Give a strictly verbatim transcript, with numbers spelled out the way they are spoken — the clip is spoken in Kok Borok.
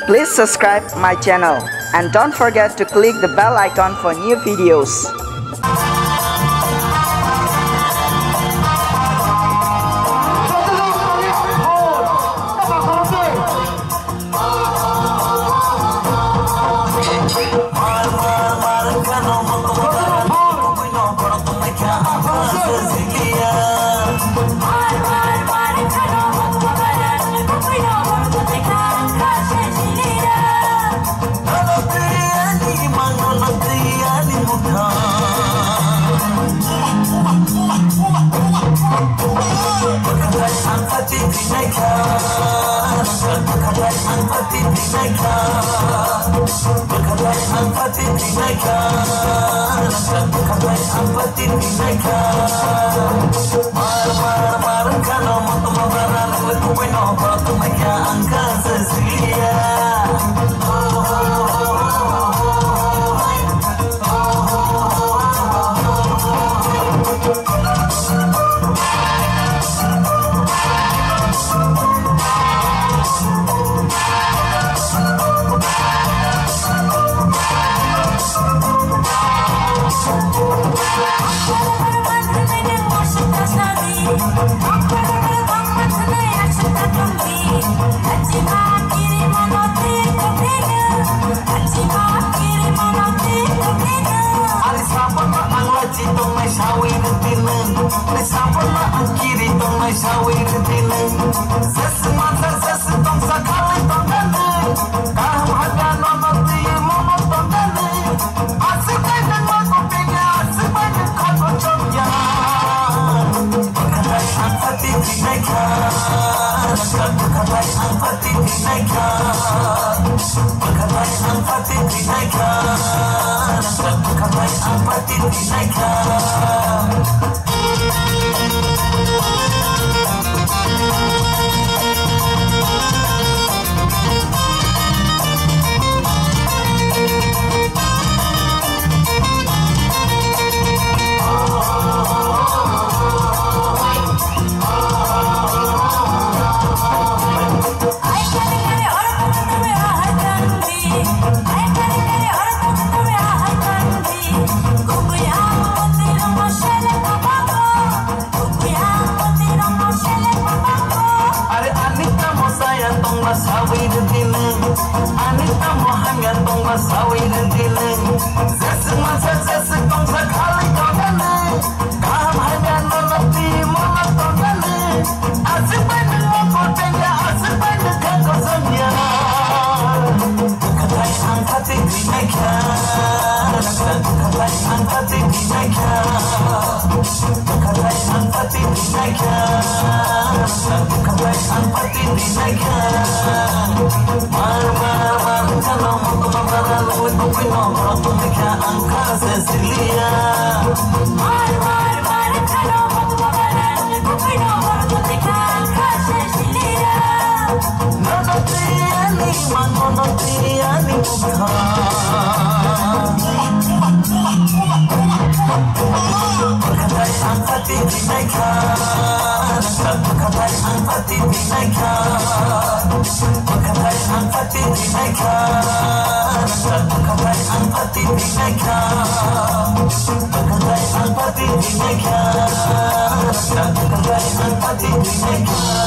Please subscribe my channel and don't forget to click the bell icon for new videos. Ari sabono ang lachi tongnai sawi rwtwi nwng. Ari sabono ang kiri tongnai sawi rwtwi nwng. Jeswk mansa jeswk tongsa khalai tongkha nwng. Kaham hamya nono twiwi mono tongkha nwng. Aswk bai nwng ma kopikya, aswk bai nwng khato chokya. Bwkhatai ang pati tinaikha, bwkhatai ang pati tinaikha, bwkhatai ang pati tinaikha, bwkhatai ang pati tinaikha. Are ani tamo saya tongma sawi rwdi nwng, ani tamo hamya tongma sawi rwdi nwng. Jeswk mansa jeswk tongsa khalai tongkha nwng. Kaham hamya nono twi mono tongkha nwng. Aswk bai nwng mokol tengya, aswk bai nwng kha kochomya. Bwkhatai ang pati tinaikha, bwkhatai ang pati tinaikha, bwkhatai ang pati tinaikha, bwkhatai ang pati tinaikha. Mar mar mar khano mokol bara lungwi tongwi no borok tongkha ang kha se siliya. Mar mar mar khano mokol bara lungwi tongwi no borok tongkha ang kha se siliya. Nono tiyani mango no tiyani mukha. Bwkhatai ang pati tinaikha, bwkhatai ang pati tinaikha, bwkhatai ang pati tinaikha, bwkhatai ang pati tinaikha, bwkhatai ang pati tinaikha, bwkhatai ang pati tinaikha.